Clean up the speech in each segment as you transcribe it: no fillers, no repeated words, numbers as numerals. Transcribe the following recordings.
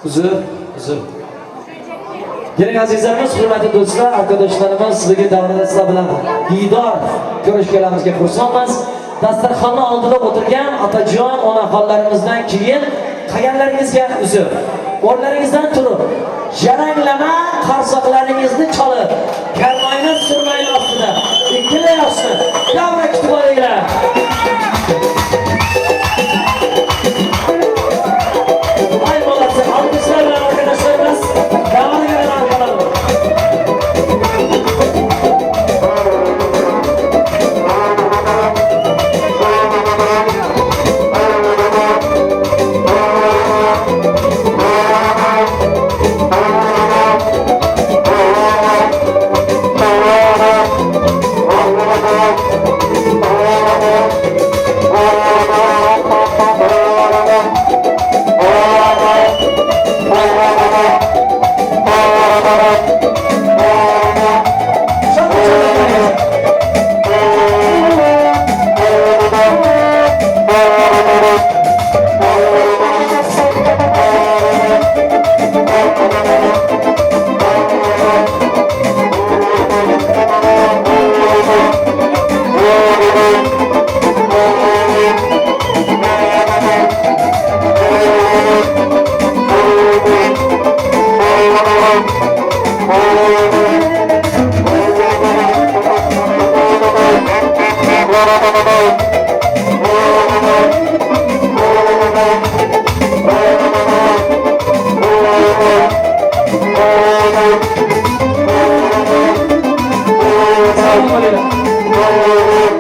Uzr, uzr. Keling azizlarimiz, hurmatli do'stlar, arkadaşlarımız, bugun davrada sizlar bilan diydor ko'rishganimizga xursandmiz. Dasturxonni oldida o'tirgan otajon, onaxonlarimizdan keyin qolganlaringizga uzr. O'rnlaringizdan turib, jaranglama qarsoqlaringizni chalib, karmoyni surmayni ostida ikkala yoshni davra kutib olinglar. Ay molodцы, alkışlar bilan arkadaşlarımız davra bilan arkalanın.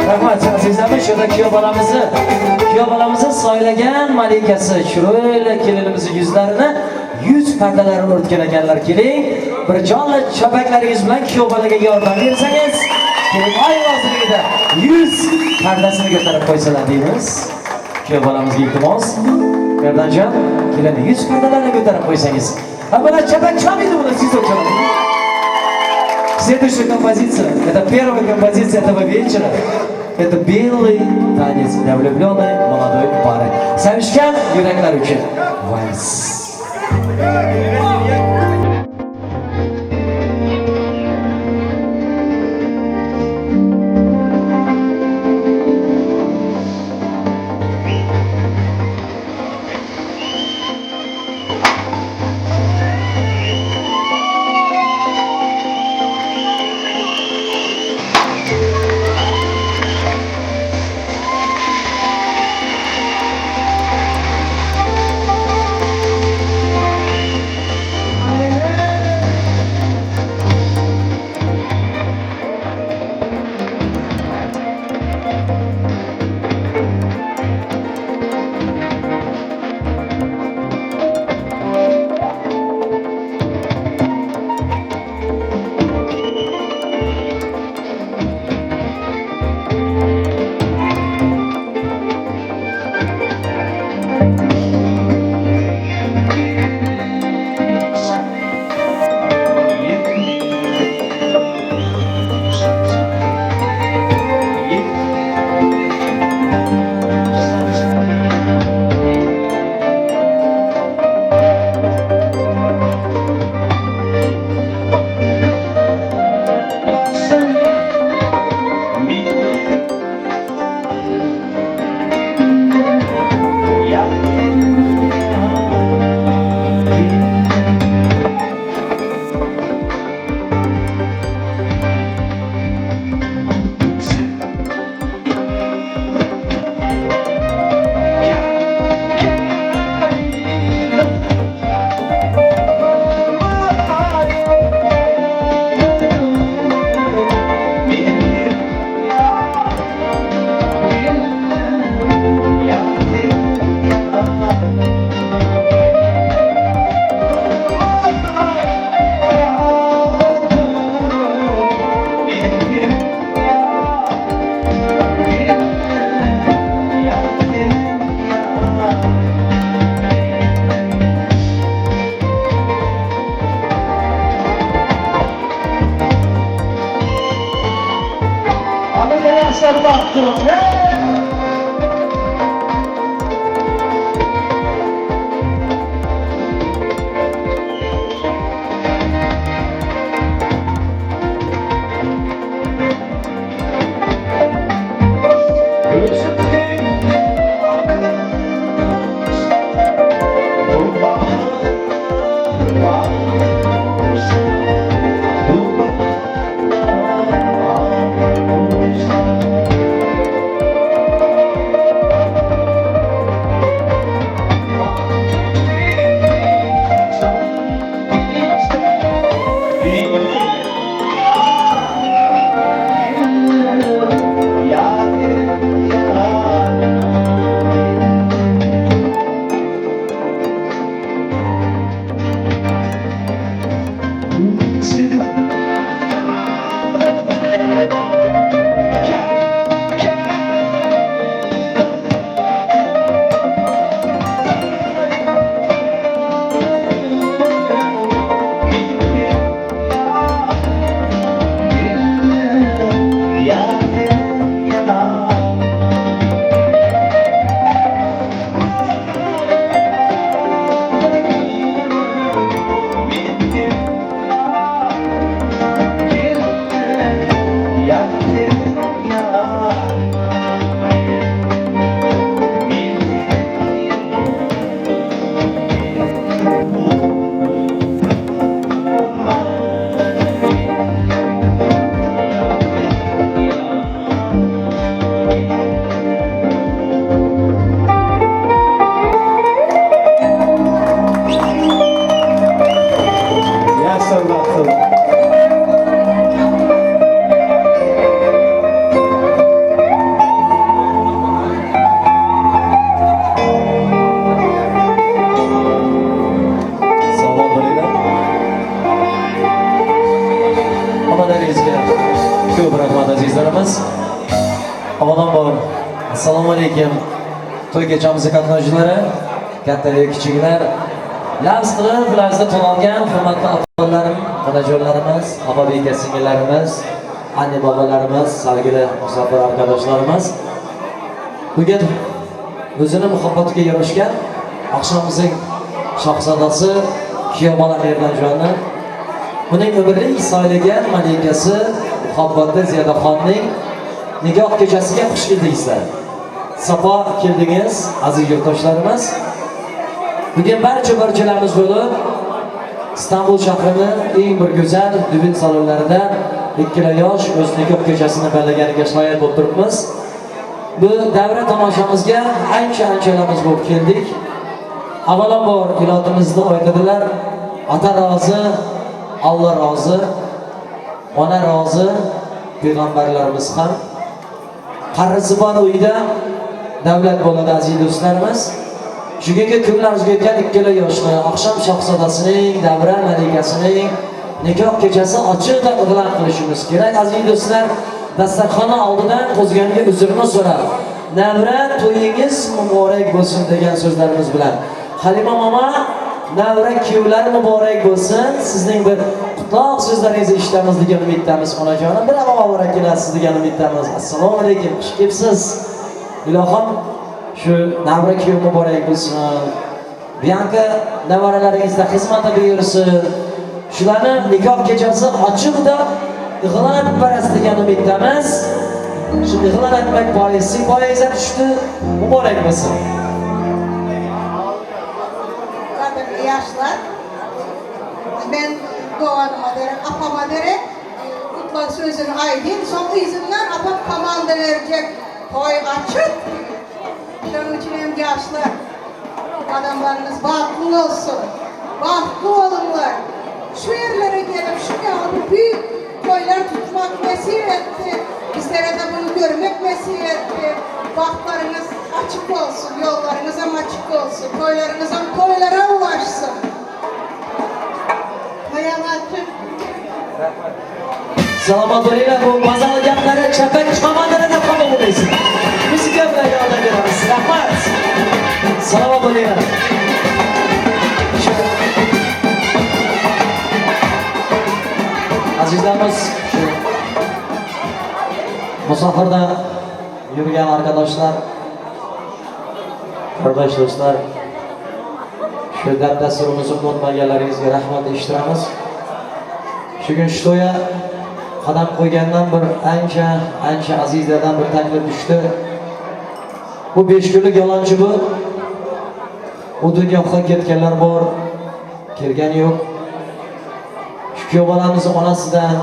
Rahmat azizlarimiz, shu yerda kuyov bolamizni soylagan malikasi chiroyli kelinimizni yuzlarini yuz pardalari o'rtgan ekanlar. Keling, bir jonli chapaklaringiz bilan kuyov bolaga yordam bersangiz, keling oy roziligida yuz pardasini ko'tarib qo'ysalar deymiz. Kuyov bolamizga iltimos. Erdanjon, kelin yuz pardalarini ko'tarib qo'ysangiz. Ha, buni chapak chalmaydi, buni siz chaladi. Следующая композиция, это первая композиция этого вечера. Это белый танец для влюбленной молодой пары. Sevishgan yuraklar uchun. Vals. Alaykum. To'y kechamiz qatnashchilari, katta va kichiklar, lafz qilib, lafzda to'nalgan hurmatli otalarım, onajonlarimiz, opa beka singillarimiz, anne babalarimiz, sevgili musafir arkadaşlarımız. Bugun o'zini muhabbatiga yarashgan oqshomimizning shahzodasi kuyov bola Merdonjonni, uning umrlik soylagan malikasi muhabbatli Ziyodaxonning nikoh kechasiga xush keldingizlar. Safo keldingiz aziz yurtdoshlarimiz. Bugun barcha-barchalarimiz bo'lib İstanbul shahrining eng bir go'zal düğün salonlarida ikkala yosh o'z nikoh kechasini belgilaganiga shoyat bo'lib turibmiz. Bu davra tomoshamizga ancha-anchalarimiz bo'lib keldik. Avvalambor ilotimizda aytadilar, ota rozi, Alloh rozi, ona rozi, payg'ambarlarimiz ham. Qarisi bor uyda davlat bo'ladi aziz do'stlarimiz. Shugungi kunlarimizga yetgan ikkala yoshni oqshom shahzodasining, davra malikasining nikoh kechasi ochiqda e'lon qilishimiz kerak aziz do'stlar. Dasturxona oldidan qo'zganga uzrni so'rab, navra to'yingiz muborak bo'lsin degan so'zlarimiz bilan Halima mama, navra kuyovlar muborak bo'lsin. Sizning bir qutlug' so'zlaringizni eshitamiz degan umiddamiz onajonim. Bir muborak kelasiz degan umiddamiz. Assalomu alaykum, xush kelibsiz. Ilohim shu navra kuyov muborak bo'lsin. Bianka nevaralaringizda xizmatda buyursin. Shularni nikoh kechasi ochiqda ig'lon etib berasiz degan umiddamiz. Shu ig'lon etmak boisi poyingizga tushdi. Muborak bo'lsin. Qadrli yaşlar, ben doğanıma derek, apama derek kutla sözünü aydın. Son izinden apam komanda verecek. Toy açık. Şunun için hem yaşlar, adamlarınız bahtlı olsun. Bahtlı olunlar. Şu yerlere gelip şu bu büyük toylar tutmak nasip etti. Bizlere de bunu görmek nasip etti. Bahtlarınız açık olsun, yollarınız hem açık olsun, toylarınız hem toylara ulaşsın. Hayal açık. Salomat bo'linglar, bu mazali gaplari chapak chamanlarga deb qabul qilmaysiz. Muzika bilan yordam beramiz. Rahmat. Salomat bo'linglar. Azizlarimiz, shu musofirda yurgan arkadaşlar, qardosh do'stlar, shu dab dasturimizni unutmaganlaringizga rahmat eshittiramiz. Shu kun shu to'ya qadam qo'ygandan bir ancha, ancha azizlardan bir taklif tushdi. Bu 5 kunlik yolonchi bu. U dunyoga ketganlar bor, kelgani yo'q. Shu kuyov bolamizni onasidan,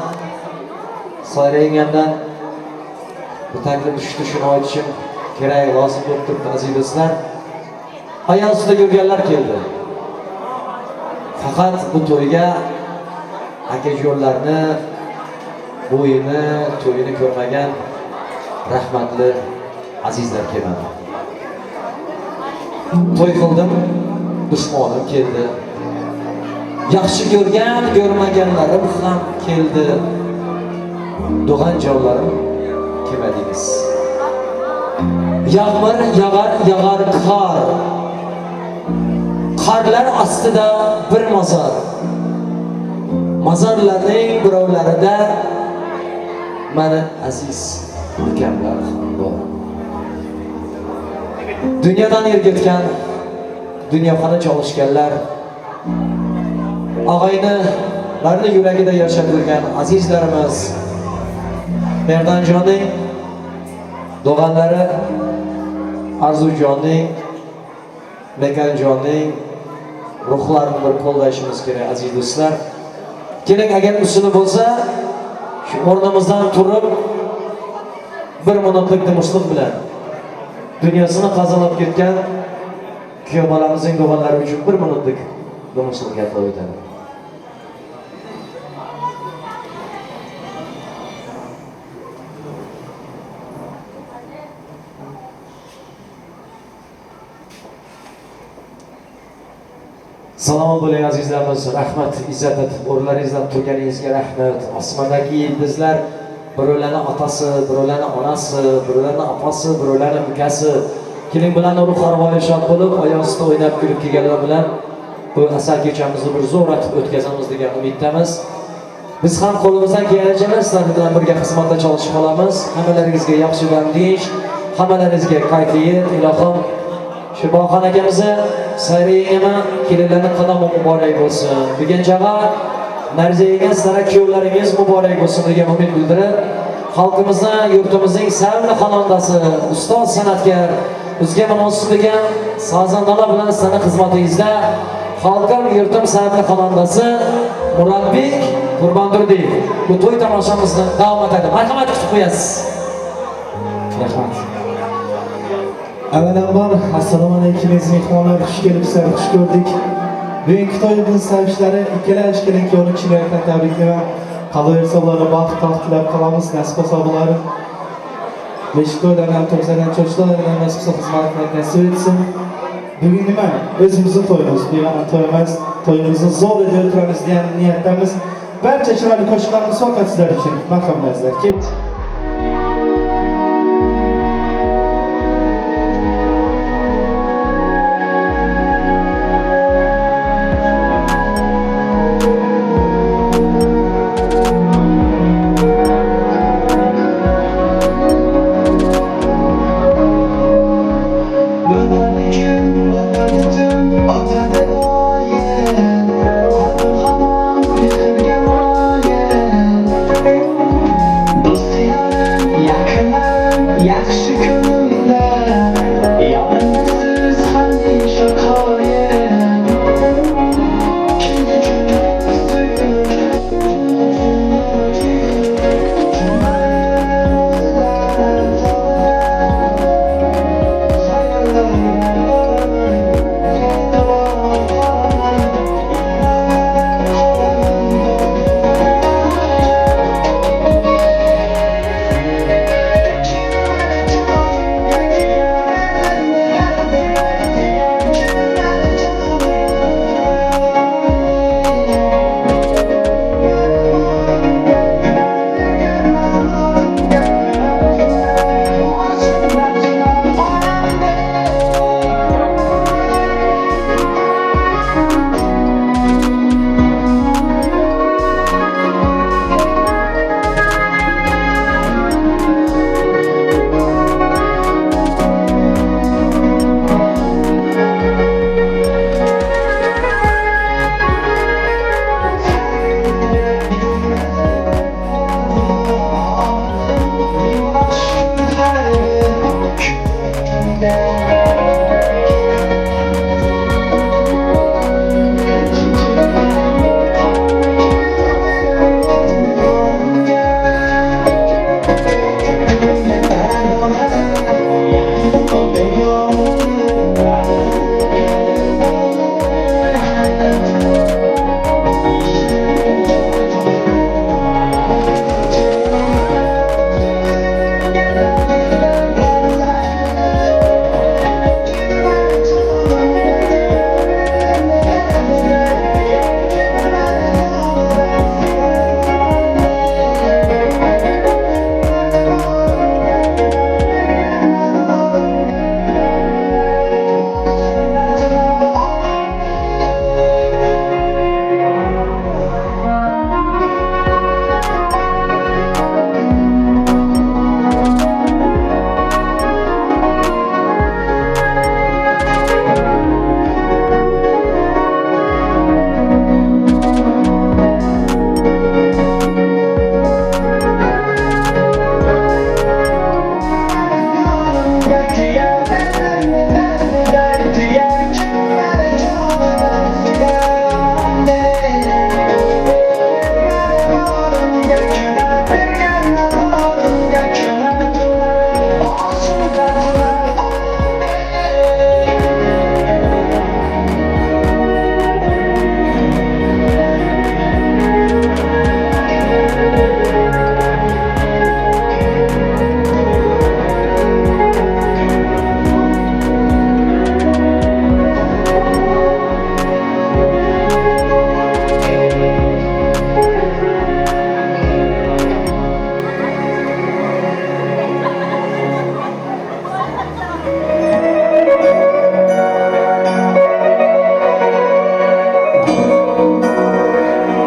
Soyra yengamdan bu taklif tushdi, shuni aytishim kerak, lozim bo'lib turibdi aziz do'stlar. Ayol ustida yurganlar keldi. Faqat bu to'yga akajonlarni bo'yini, to'yini ko'rmagan rahmatli azizlar kelmadi. To'y qildim, dushmanim keldi. Yaxshi ko'rgan, ko'rmaganlarim ham keldi. Doğan jonlarim kelmadingiz. Yağmur yağar, yağar qar. Qarlar ostida bir mozor. Mozorlarning birovlarida mani aziz ukamlar ham bor. Dunyodan ergitgan, dunyoxona cholishganlar, og'aynilarni yuragida yashab yurgan azizlarimiz, Merdonjonning do'g'anlari, Arzujonning, Mekanjonning ruhlarini bir qo'llashimiz kerak aziz do'stlar. Keling, agar usuli bo'lsa, shu o'rnimizdan turib bir minutlik tinchlik bilan dunyosini qazalab ketgan kuyov bolamizning do'g'anlari uchun bir minutlik tinchlik gaplab o'tadi. Salomat bo'ling azizlarimiz, rahmat, izzat etib o'rnlaringizdan turganingizga rahmat. Osmondagi yulduzlar Birovlarni otasi, birovlarni onasi, birovlarni opasi, birovlarni ukasi. Keling bilan ruh arvoyi shod bo'lib, oyoq ustida o'ynab kulib kelganlar bilan bu asal kechamizni bir zo'r etib o'tkazamiz degan umiddamiz. Biz ham qo'limizdan kelgancha sizlar bilan birga xizmatda chalishib qolamiz. Hammalaringizga yaxshi dam deyish, hammalaringizga kayfiyat, ilohim shu Boqan akamizni sayriyami kelinlarning qadami muborak bo'lsin. Bugun jag'a Narziyaga sizlarga kuyovlaringiz muborak bo'lsin degan umid bildirib, xalqimizni, yurtimizning sevimli xonandasi, ustoz san'atkor, bizga munosib degan sazandalar bilan sizlarning xizmatingizda xalqim, yurtim sevimli xonandasi Murodbek Qurbondurdiyev. Bu to'y tomoshamizni davom etadi. Marhamat kutib qo'yasiz. Rahmat. Avvalambor assalomu alaykum aziz mehmonlar, xush kelibsizlar, xush ko'rdik. Bugungi to'yimiz savishlari ikkala kelin kuyovni chin yurakdan tabriklayman. Qolaversa ularga baxt, taxt tilab qolamiz, nasib bo'lsa bular beshik to'ylardan, to'qsondan cho'chlardan nasib bo'lsa xizmat qilmak nasib etsin. Bugun nima? O'zimizni to'yimiz, begona to'y emas, to'yimizni zo'r etib o'tiramiz degan niyatdamiz. Barcha chiroyli qo'shiqlarimiz faqat sizlar uchun. Marhamat azizlar. Dost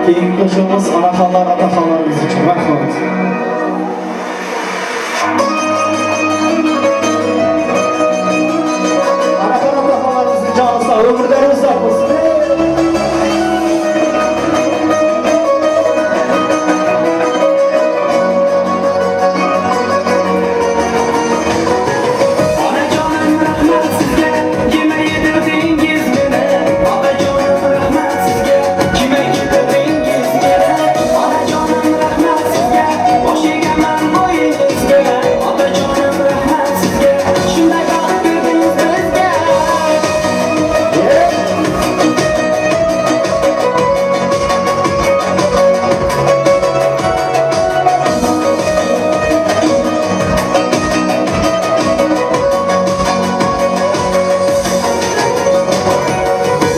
Keyingi qo'shig'imiz onaxonlar, otaxonlarimiz uchun. Rahmat. Onaxon, otaxonlarimizning joni sog', umrlari uzoq bo'lsin. Onajonim rahmat sizga, kema yedirdingiz meni. Otajonim rahmat sizga, kema yedirdingiz meni. Onajonim rahmat sizga, bosh egaman bo'yingizga. Otajonim rahmat sizga, shunday baxt berdingiz bizga.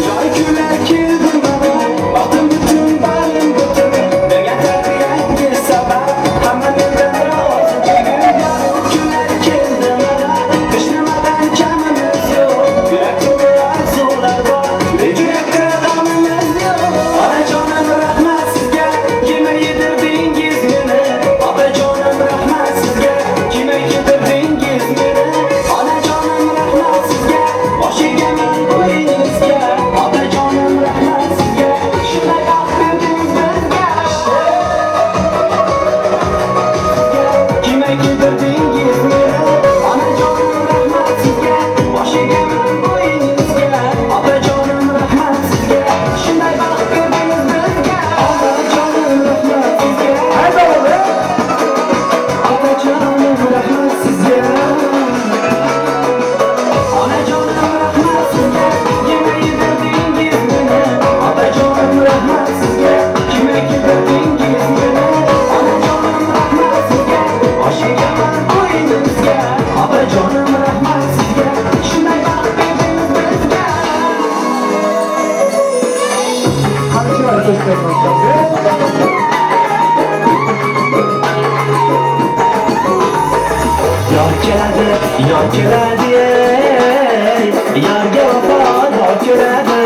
Joy kunlar keldi mana, baxtim butun, barim butun. Bergan tarbiyangiz sabab, hamma mendan rozi bugun. Yorug' kunlar keldi mana, hech nimadan kamimiz yo'q. Yurak to'la orzular bor, lekin yurakda g'amimiz yo'q. Onajonim rahmat sizga, kema yedirdingiz meni. Otajonim rahmat sizga, kema yedirdingiz meni. Onajonim rahmat sizga, bosh egaman bo'yningizga. Otajonim rahmat sizga, shunday baxt berdingiz bizga. Kema yedirdingiz meni. Onajonim rahmat sizga, bosh egaman bo'yningizga. Otajonim rahmat sizga, shunday baxt berdingiz bizga. Otajonim rahmat sizga. Otajonim rahmat sizga. Onajonim rahmat sizga, kema yedirdingiz meni. Otajonim rahmat sizga, kema yedirdingiz meni. Onajonim rahmat sizga, bosh egaman bo'yningizga. Otajonim rahmat sizga, shunday baxt berdingiz bizga. Qani chiroyli qo'shiqlar. Yor keladi, yor keladi, ey, yorga vafodor keladi.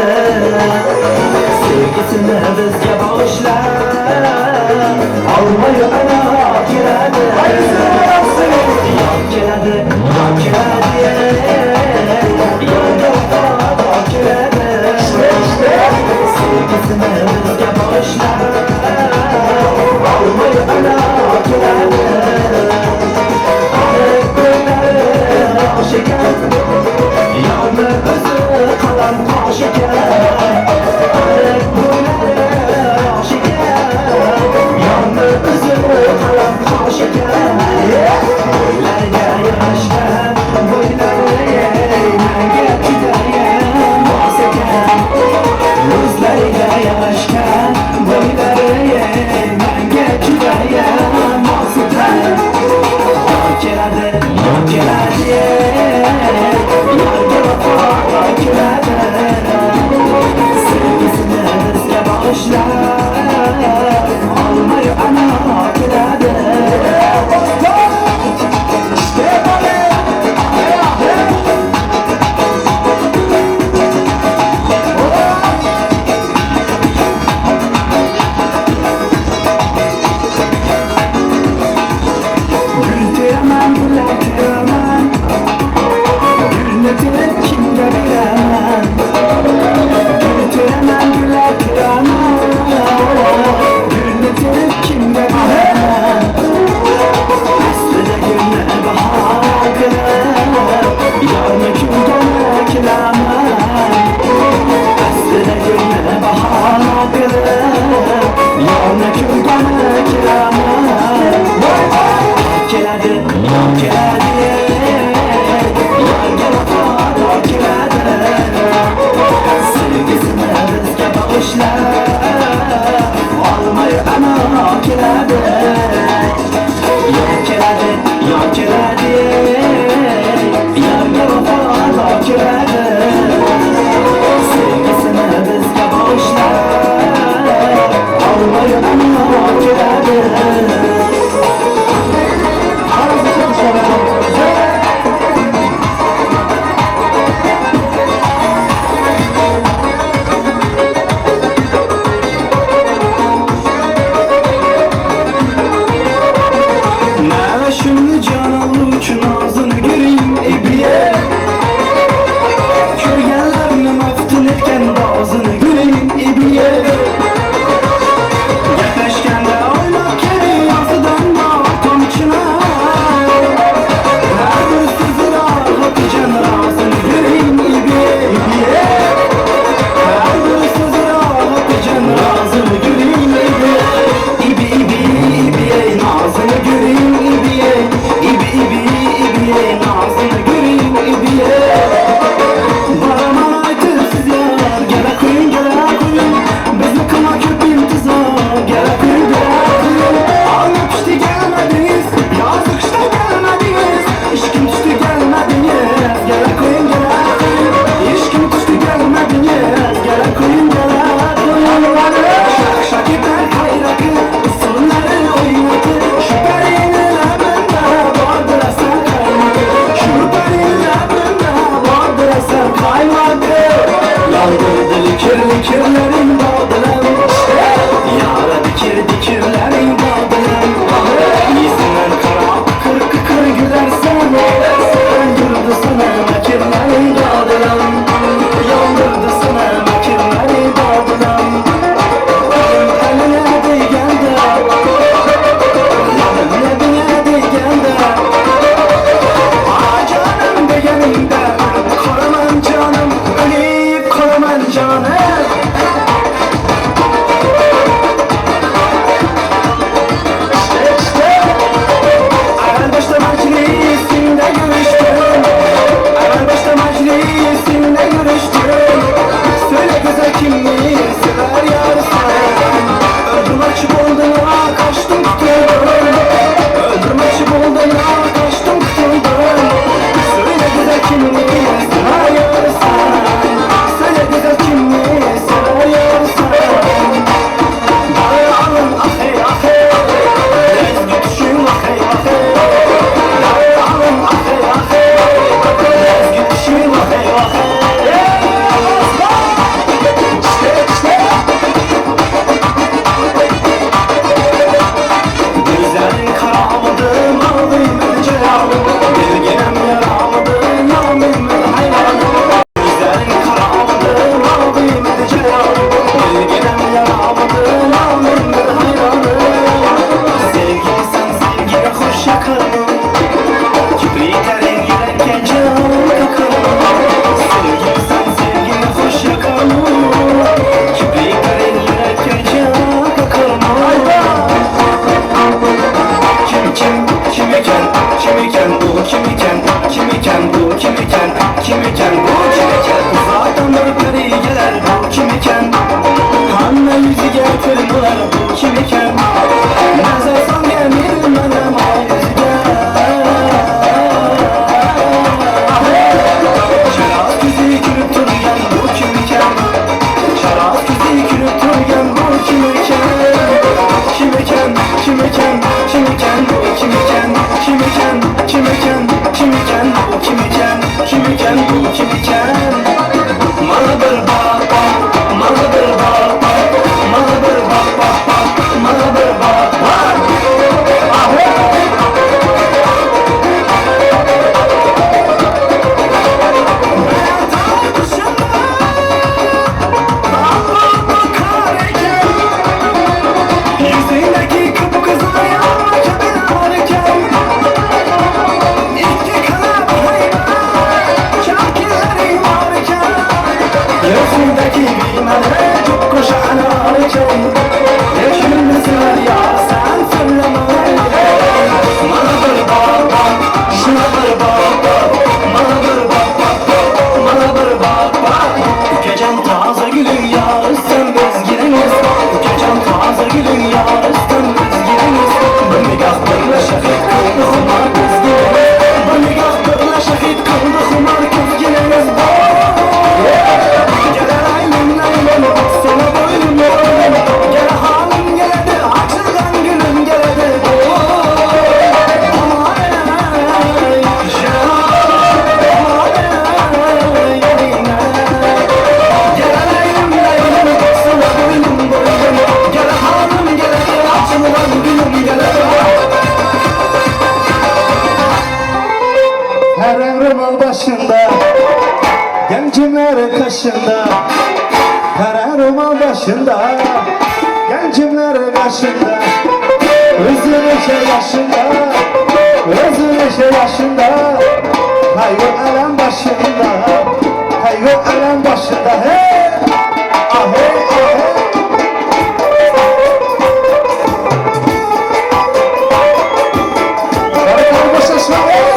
Sevgisini bizga bag'ishlab, olmayu anor keladi. Yor keladi, yor keladi, ey, yorga vafodor keladi. Sevgisini bizga bag'ishlab, olmayu anor keladi. Yolni o'zi qalam qosh ekan. Ariq bo'ylari osh ekan. Yolni o'zi qalam qosh ekan. Bo'ylariga yarashgan bo'ylari menga judayam mos ekan. O'zlariga yarashgan bo'ylari menga judayam mos ekan. Yor keladi, yor keladi, yorga vafodor keladi. Sevgisini bizga bag'ishlab, olmayu anor keladi. Gul teraman, gullar teraman, gulni terib kimga beraman? Gul teraman, gullar teraman, gulni terib kimga beraman? Aslida gulni bahor qilib, yorni kungani kelaman. Aslida gulni bahor qilib, yorni kungani kelaman. Keladi, yor keladi, yorga vafodor keladi. Sevgisini bizga bag'ishlab, olmayu anor keladi. Yor keladi, yor keladi, yorga vafodor keladi. Sevgisini bizga bag'ishlab, olmayu anor keladi. Qani ibiye. Gaplashganda o'ylab keling, og'zidan bor tomchilar. Har bir so'zi rohatjon rozini ko'ring ibiye, ibiye. Har bir so'zi rohatjon rozini ko'ring ibiye. Ibi ibi ibiye, nozini ko'ring ibiye. Ibi ibi ibiye, nozini ko'ring ibiye. Boraman aytib siz yor, gala qo'ying, gala qo'ying. Bizni Başında, gencimler başında, özü neşe yaşında, özü neşe yaşında, kaygı elem başında, kaygı elem başında, hey! Ah hey, ah hey! Karı boşaşma, hey!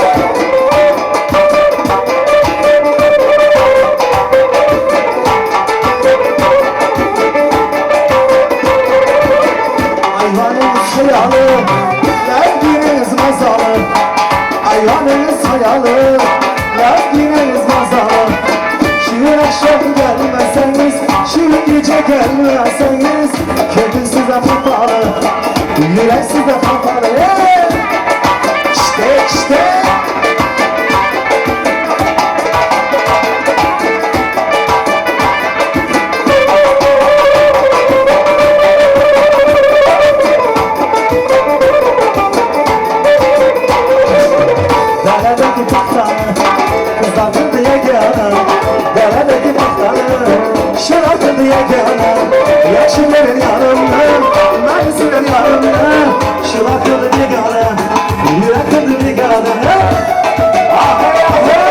Hayalı, levginiz mazalı, ayvanınız hayalı, levginiz mazalı. Şirin akşam gelmeseniz, şirin gece gelmeseniz, kökün size kapalı, yürek size kapalı. Hey! İşte, işte. Deredeki tahtanı, kızartın diye gelen, deredeki tahtanı, şarapın diye gelen, yaşlıların yanımda, mersilerin yanımda, şılakın diye gelen, yürektin diye gelen. Ah hey, ah hey!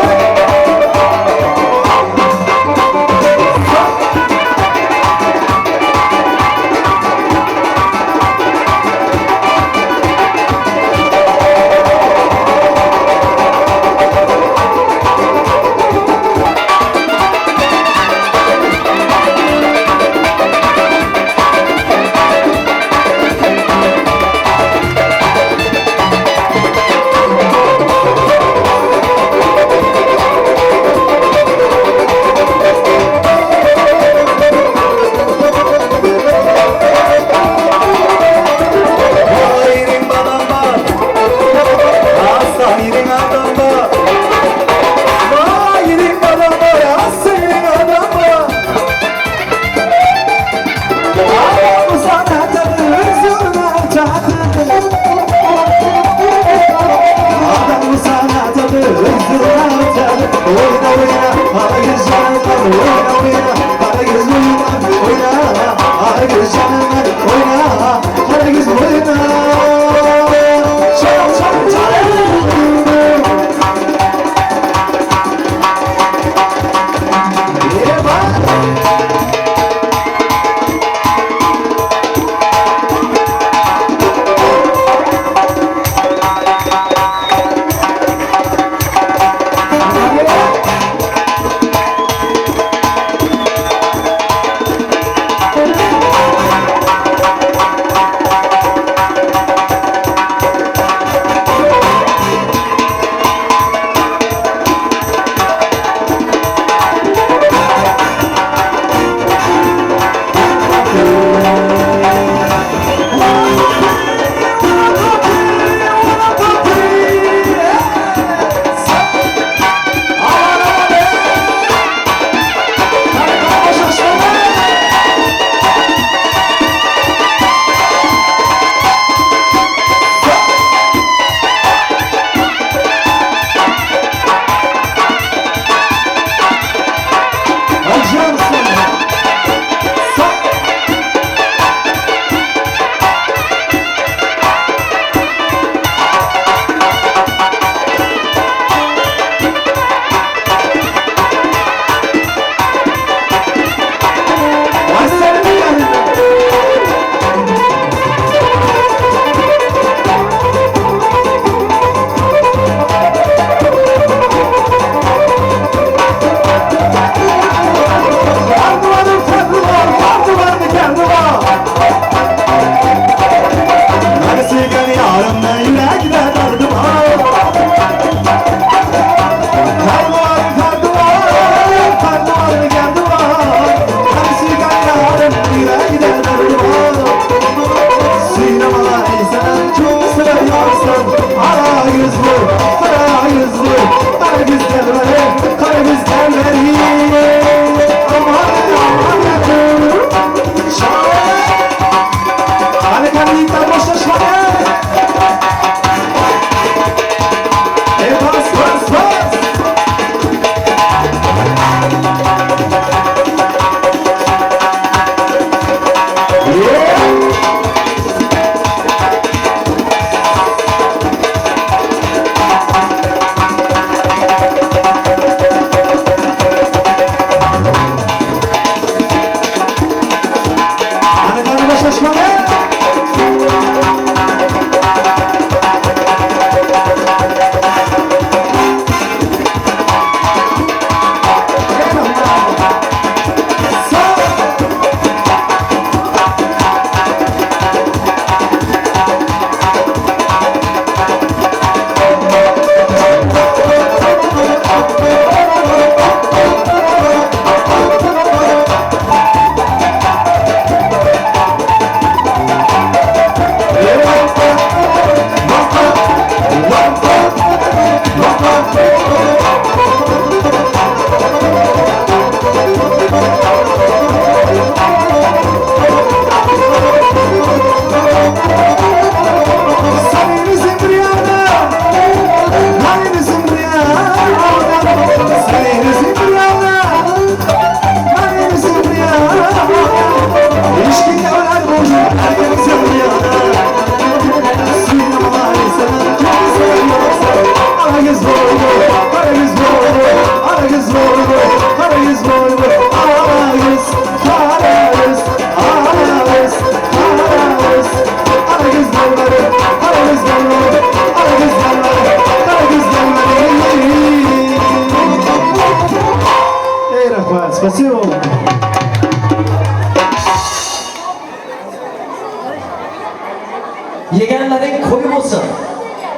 Yeganlaring qo'y bo'lsin,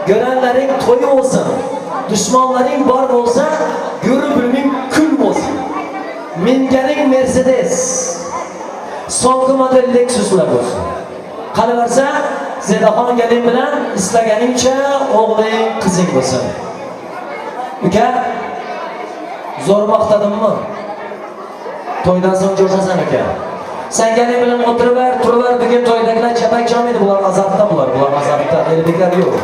ko'ranlaring to'y bo'lsin, dushmanlaring bor bo'lsa, ko'rib bilming kul bo'lsin. Minganing Mercedes, so'nggi model Lexuslar bo'lsin. Qalaversa, Zedaxon kelin bilan istaganingcha o'g'ling, qizing bo'lsin. Uka, zo'r maqtadimmi? To'ydan so'ng jo'shasan uka. Sen kelin bilan o'tiraver, turaver, bugun to'ydagilar chapak chalmaydi, bular azartda bular, bular azartda, elbeklar yo'q.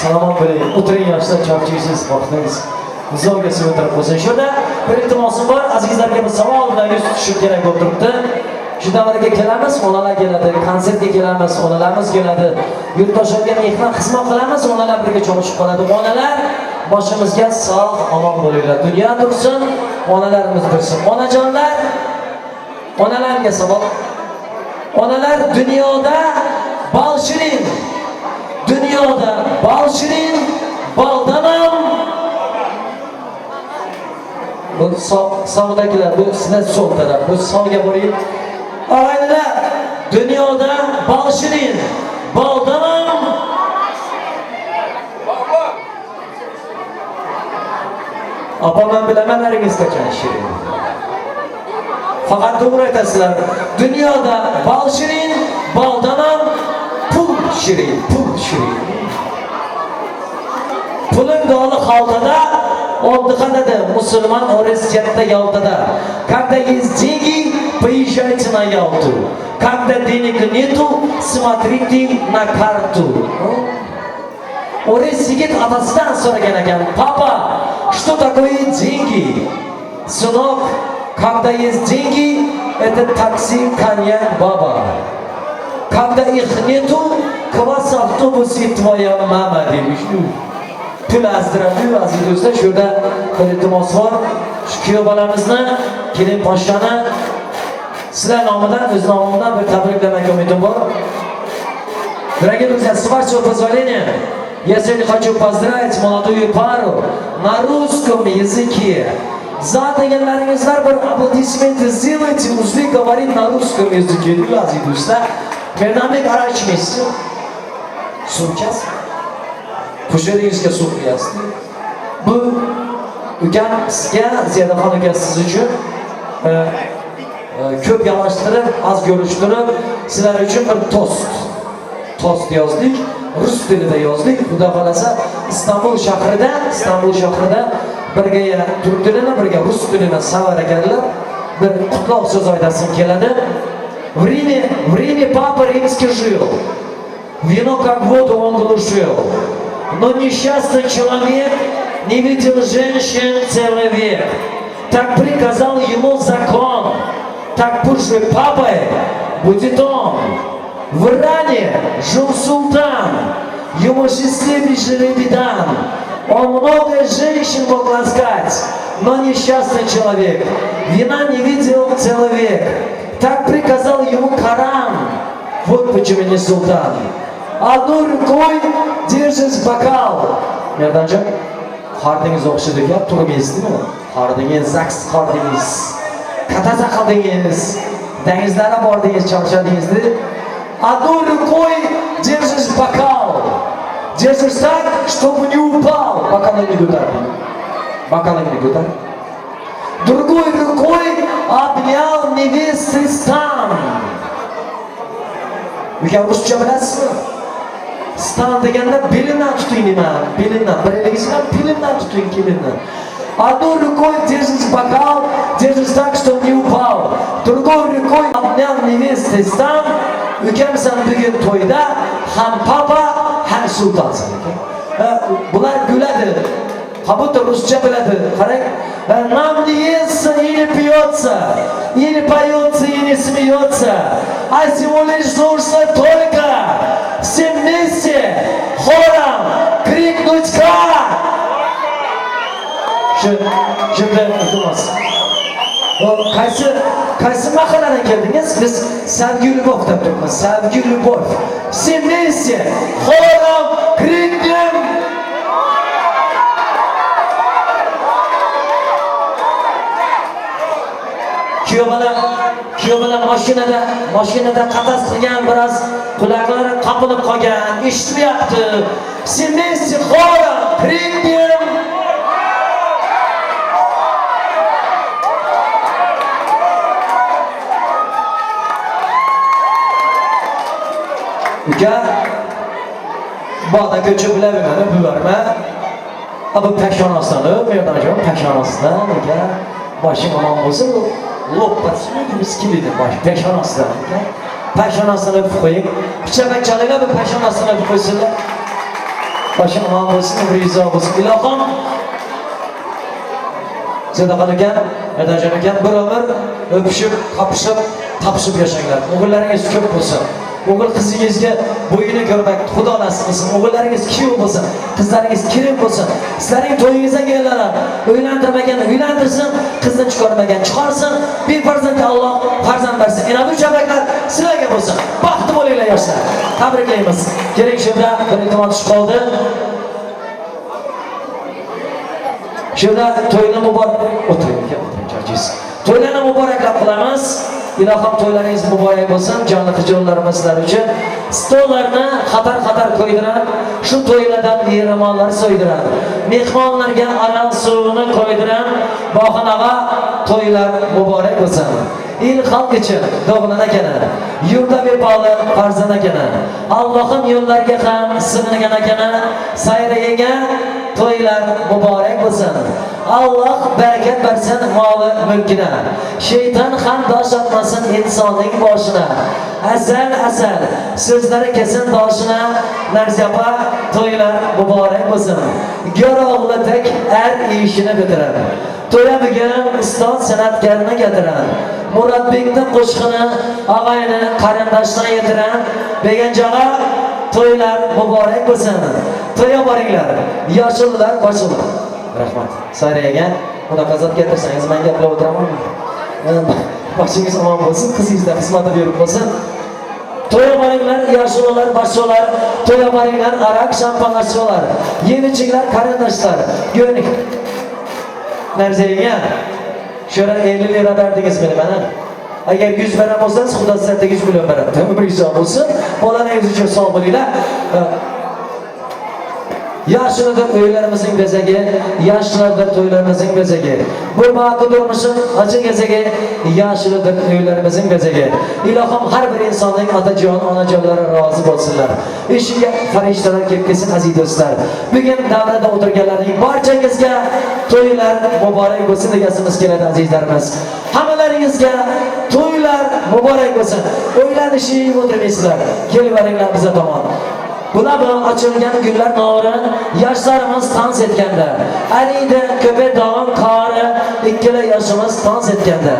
Salomat bo'ling, o'tiring yoshlar, chopchiysiz, boqdingiz. Zo'rga o'tirib qo'ysin. Shunda bir iltimosim bor, azizlarga bir savol bilan yuz tutishim kerak bo'lib turibdi. Shu davrga kelamiz, onalar keladi, konsertga kelamiz, onalarimiz keladi. Yurtdoshlarga mehnat xizmat qilamiz, onalar birga cholishib qoladi. Onalar boshimizga sog' omon bo'linglar. Dunyo tursin, onalarimiz tursin. Onajonlar, onalarga savol. Onalar dunyoda bal shirin. Dunyoda bal shirin, baldan ham bu sog'dagilar, bu sizlar so'l taraf, bu sog'ga boring. Og'aynilar, dunyoda bal shirin, baldan ham Opa, men bilaman laringiz qachon shirin. Faqat to'g'ri aytasizlar. Dunyoda bal shirin, baldan ham pul shirin, pul shirin. Puling doli xaltada, отдыхать musulmon o'ris katta Yaltada. Когда есть деньги, поезжайте на Ялту. Когда денег нету, смотрите на карту. O'ris yigit otasidan so'ragan ekan: "Папа, что такое деньги?" "Сынок, когда есть деньги, это такси, коньяк, баба. Когда их нету, квас, автобус и твоя мама" demiş. Pul azdiradi, aziz do'stlar, shu yerda bir iltimos bor. Shu kuyov bolamizni, kelin poshshani sizlar nomidan, o'z nomimdan bir tabriklamak umidim bor. Дорогие друзья, с вашего позволения, я сегодня хочу поздравить молодую пару на русском языке. За deganlaringizlar bir аплодисменты сделайте, узбек говорит на русском языке. Aziz do'stlar, Merdonbek Arachmis. Suv ichasiz? Pusharingizga suv quyasiz. Bu ukam sizga, Ziyadaxon aka siz uchun ko'p yalashtirib, az ko'rishtirib, sizlar uchun bir tost. Tost yozdik, rus tilida yozdik. Xudo xolasa Istanbul shahrida birga turk tilini, birga rus tilini savar ekanlar. Bir qutlov so'z aytasim keladi. В Риме папа римский жил. Вино как воду он глушил. Но несчастный человек не видел женщин целый век. Так приказал ему закон. Так пусть же папой будет он. В Иране жил султан. Ему счастливый жребий дан. Он много женщин мог ласкать, но несчастный человек вина не видел целый век. Так приказал ему Коран. Вот почему не султан. Одной рукой держишь бокал. Merdonjon, qordingiz o'xshaydi ekan, turmaysizmi? Qordingiz, zaks qordingiz. Kataza qildingiz. Dengizlarga bordingiz, charchadingiz. Одной рукой держишь бокал. Держишь так, чтобы не упал. Бокалыңni ko'tar. Бокалыңni ko'tar. Другой рукой обнял невесты стан. Uka, ruscha bilasizmi? Стан deganda belimdan tuting deyman. Belimdan. Bir elingiz bilan belimdan tuting kelinni. Одной рукой держишь бокал, держишь так, чтобы не упал. Другой рукой обнял невесты стан. Ukamsan bugun to'yda ham papa, ham sultonsan aka. Bular kuladi. Как будто ruscha biladi. Qarang. Нам не естся и не пьется, и не поется, и не смеется, а всего лишь нужно только все вместе хором крикнуть как! Shu shunda iltimos. Qaysi mahalladan keldingiz? Biz Sevgi Любовь deb turibmiz. Sevgi Любовь. Все вместе хором крикнем. Kuyov bilan mashinada qatas qilgan biroz. Quloqlari qapilib qolgan, eshitmayapti. Все вместе хором крикнем. Uka, bog'da ko'chib bilaman, o'pib. Ha bu peshonasidan o'p, Merdonjon, peshonasidan uka. Boshing omon bo'lsin, lo'ppasini miskilidi bosh peshonasidan uka. Peshonasidan o'pib qo'ying. Pichapak chalinglar, bu peshonasidan o'pib qo'ysinlar. Boshing omon bo'lsin, umringiz uzoq bo'lsin. Ilohim Sadaqat aka, Merdonjon aka, bir umr o'pishib, qopishib, topishib yashanglar. O'g'illaringiz ko'p bo'lsin. O'g'il qizingizga bo'yini ko'rmak Xudo nasib qilsin. O'g'illaringiz kuyov bo'lsin, qizlaringiz kelin bo'lsin. Sizlarning to'yingizga kelganlar uylantirmagan uylantirsin, qizni chiqarmagan chiqarsin. Bir farzandga Alloh farzand bersin. Ena bu chabaklar sizlarga bo'lsin. Baxtli bo'linglar yoshlar. Tabriklaymiz. Keling, shunda bir iltimos tushib qoldi. Shunda to'yni muborak o'tiring, o'tiring charchingiz. To'ylarni muboraklab qilamiz. Ilohim to'ylaringiz muborak bo'lsin, jonli qijonlarimiz sizlar uchun. Stollarni qator-qator qo'ydirib, shu to'ylardan mehmonlar so'ydiradi. Mehmonlarga aroq suvini qo'ydirib, Boqin og'a to'ylar muborak bo'lsin. El xalq uchun dog'lan ekani, yurda bepoli farzand ekani, Allohim yo'llarga ham sig'ingan ekani, sayragan to'ylar muborak bo'lsin. Alloh barakat bersin moli mulkina. Shayton ham dosh otmasin insonning boshina. Asal asal so'zlari kesin boshina. Narzapa to'ylar muborak bo'lsin. Go'ro'g'li tek er ishini bitirar. To'ya bugun ustoz san'atkorni getirar. Murodbekning qo'shig'ini og'ayni qarindoshdan yetirar. Beganjog'a to'ylar muborak bo'lsin. To'ya boringlar, yoshullar boshullar. Rahmat. Sayragan, bunaqa zot keltirsangiz men gaplab o'tiramanmi? Boshingiz omon bo'lsin, qizingizda xizmatda berib bo'lsin. To'ya boringlar, yoshullar, boshullar, to'ya boringlar, arak, shampanlar, yeb ichinglar, qarindoshlar. Go'ring. Narzaga shura 50 lira berdingiz meni mana. Agar 100 beran bo'lsangiz, Xudo sizlarga 100 million beradi. Umringiz uzoq bo'lsin. Bolalaringiz uchun sog' bo'linglar. Yoshlardir uylarimizning bezagi, yoshlardir to'ylarimizning bezagi. Bu baqi durmuşun acı gezegi, yoshlardir uylarimizning bezagi. Ilohim har bir insonning otajon, onajonlari rozi bo'lsinlar. Ishiga farishtalar kelib kelsin aziz do'stlar. Bugun davrada o'tirganlarning barchangizga to'ylar muborak bo'lsin degasimiz keladi azizlarimiz. Hammalaringizga to'ylar muborak bo'lsin. O'ylanishib o'tirmaysizlar. Kelib biza tomon. Buna bu açılgan güllər nori, yaşlarımız dans etganda. Ariydi köpek dağın qori, ikkala yoshimiz dans etganda.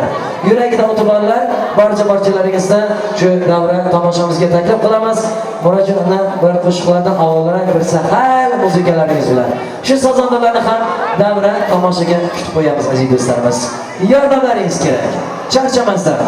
Yuragida o'tirganlar barcha barchalaringizni shu davra tomoshamizga taklif qilamiz. Murojaatni bir qo'shiqlardan avvalroq bir sahal muzikalaringiz bilan. Shu sozandalarni ham davra tomoshaga kutib qo'yamiz aziz do'stlarimiz. Yordamlaringiz kerak. Charchamasdan.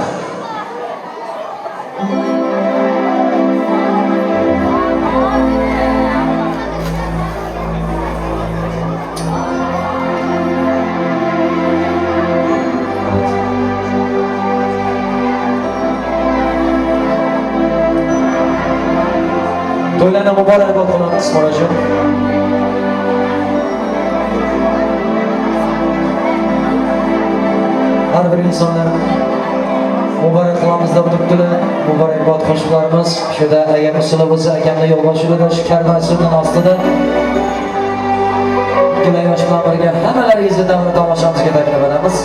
To'ylarni muborak qilamiz, Murojaat. Har bir insonlar muborak qilamiz deb turibdilar. Muborakbod qo'shiqlarimiz shuda agar usuli bo'lsa, akamni yo'l boshida shu karvon ostida ikkala yosh bilan birga hammalaringizni davra tomoshamizga taklif etamiz.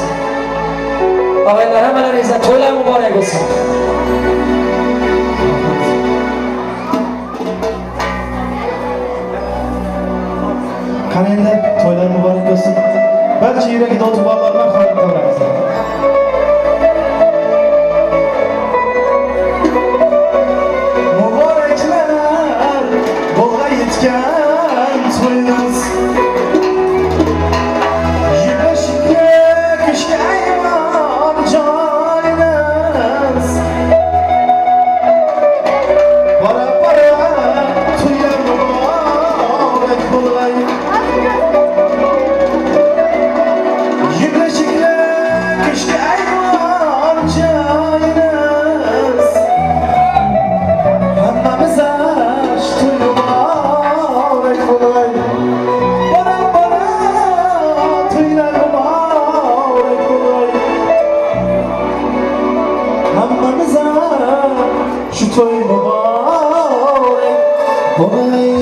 Og'aylar, hammalaringizga to'ylar muborak bo'lsin. Qani endi to'ylar muborak bo'lsin. Barcha yuragida o'tib borlar marhamat qilamiz. Muboraklar bo'lg'ay yetgan to'yimiz. Yig'ishga kuchga aymon joyimiz. Bora bora to'ylar muborak bo'lg'ay. To'y muborak bo'lay.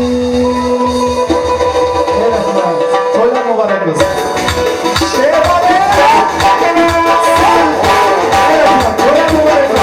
Rahmat. To'ylar muborak bo'lsin. Shevale! To'ylar muborak bo'lsin.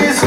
Biz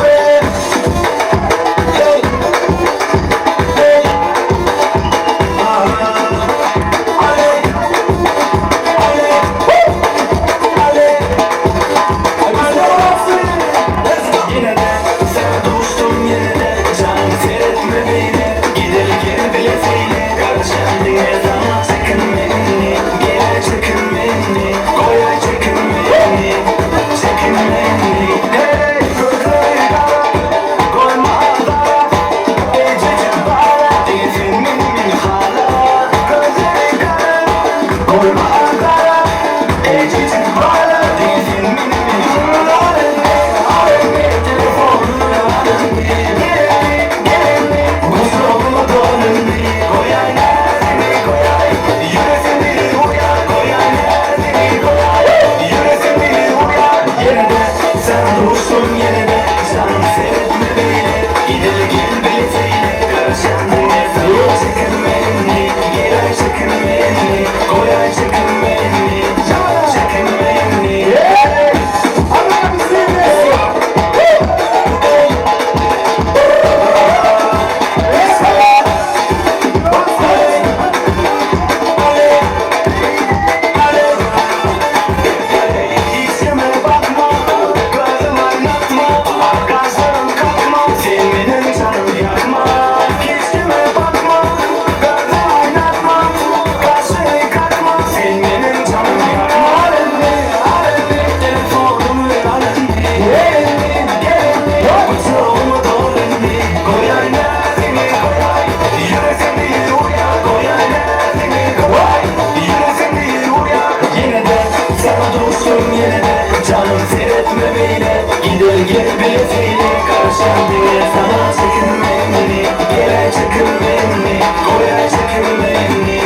böyle. Gider gel biletiyle karışan diye sana çekinmeni. Gele çekinmeni, koya çekinmeni,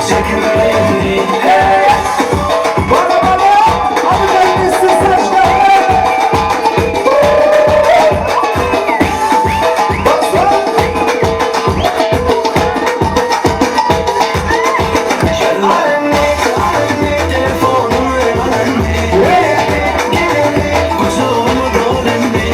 çekinmeni. Hey! Bana bana! Hadi ben saçlar! Baksana! Anne, anne, telefonumu ver anne. Kucağımı dol anne.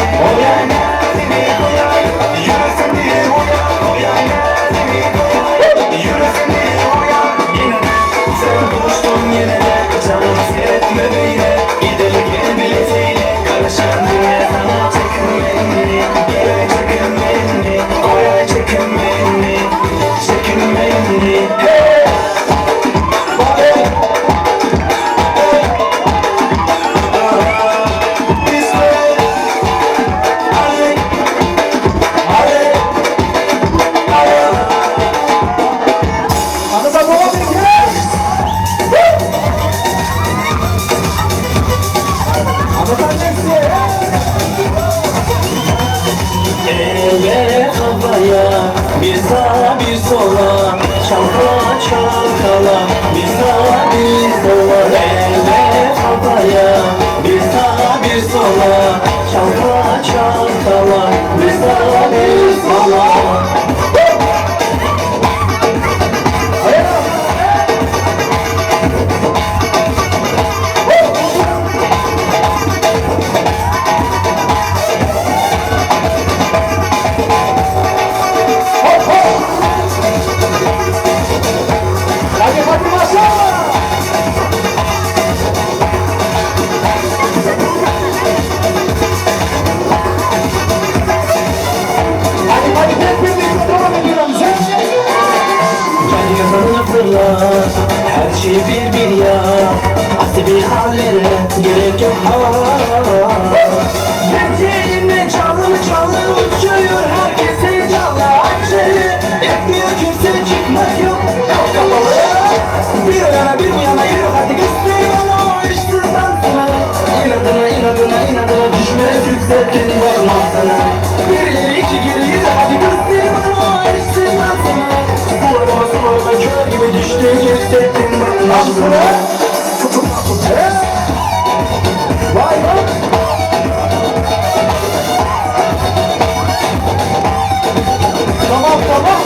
Yine de sen konuştun yine de canım etme böyle. Gidelim gel biletiyle karışan dünya sana çekinmeni. Gel çekinmeni, koya çekinmeni, çekinmeni. Hey! Anı da baba bekler! Anı da nesi? Elle havaya, bir sağa bir sola, çalkala çalkala, bir sağa bir sola. Elle havaya, bir sağa bir sola, çalkala çalkala, bir sağa bir sola. Hadi hadi başla! Hadi hadi hep birlikte devam ediyoruz. Kendi kafanı fırla, her şeyi bir bir ya. Asi bir hallere gerek yok ha. Gerçeğinde canlı canlı uçuyor herkese canlı açıyor. Etmiyor kimse çıkmak yok, yok kapalı. Bir o yana bir bu yana yürü hadi göster bana o işsiz dansını. İnadına inadına inadına düşme yükseltin varmazsana. Bir ileri iki geri yürü hadi göster bana o işsiz dansını. Sularıma sularıma kör gibi düştü yükseltin varmazsana. Vay vay! Tamam tamam.